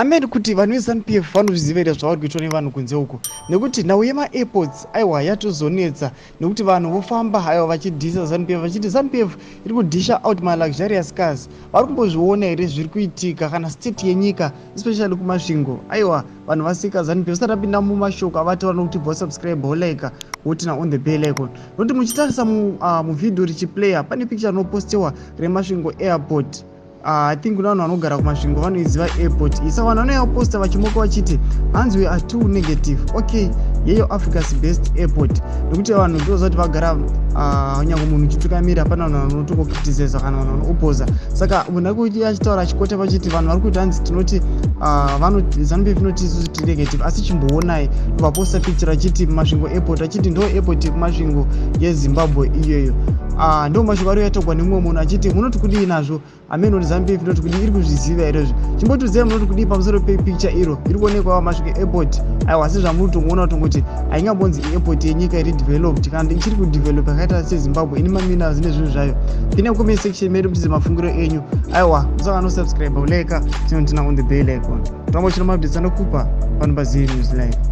Amen kuti vanhu veZanu PF vanozviziva here zvavari kuitwa nevanhu kunze uko, nekuti nhau yemaairports aiwa yatozonetsa, nekuti vanhu vofamba aiwa vachidhisa Zanu PF, vachiti Zanu PF iri kudhisha out maluxurious cars. Vari kumbozviona here zviri kuitika kana state yenyika, especially kuMasvingo? Aiwa, vanhu vaseka Zanu PF. Usati apinda mumashoko avataura, nokuti bva subscribe, wolike, woturn on the bell icon, nokuti muchitarisa muvhidhio richiplaya, pane picture rinopostewa reMasvingo Airport. I think kuna vanhu vanogara kuMasvingo vanoiziva airport iyi. Saka vanhu vanoyaposta vachimoka vachiti hanzi, "We are too negative." Okay, yeyo Africa's best airport, nekuti vanhu ndoziva kuti vagara, nyange munhu uchitukamira, pana vanhu vanotongokriticisa kana vanhu vanooposa. Saka munhu ari kuti achitaura achikota vachiti vanhu vari kuti hanzi tinoti Zanu PF inoti isusu tiri negative, asi chimboonai vaposta picture achiti Masvingo Airport, achiti ndo airport yekuMasvingo yeZimbabwe iyoyo. Ndo mashoko ari yatogwa nemumwe munhu achiti munoti kudii nazvo? Amene kuti Zanu PF inoti kudii? Iri kuzviziva here izvo? Chimbotiudzai munoti kudii pamusoro pepicture iro iri kuonekwa Masvingo Airport. Aiwa, asi zvamuri tongoona kutongoti haingambonzi airport yenyika iri developed kana ichiri kudevelop yakaita seZimbabwe, ine maminerals nezvinhu zvayo. Pine comment section medu mutize mafungiro enyu. Aiwa, musakanganwe subscribe, like, turn on the bell icon, tambochira maupdates anokupa pano paZii News Live.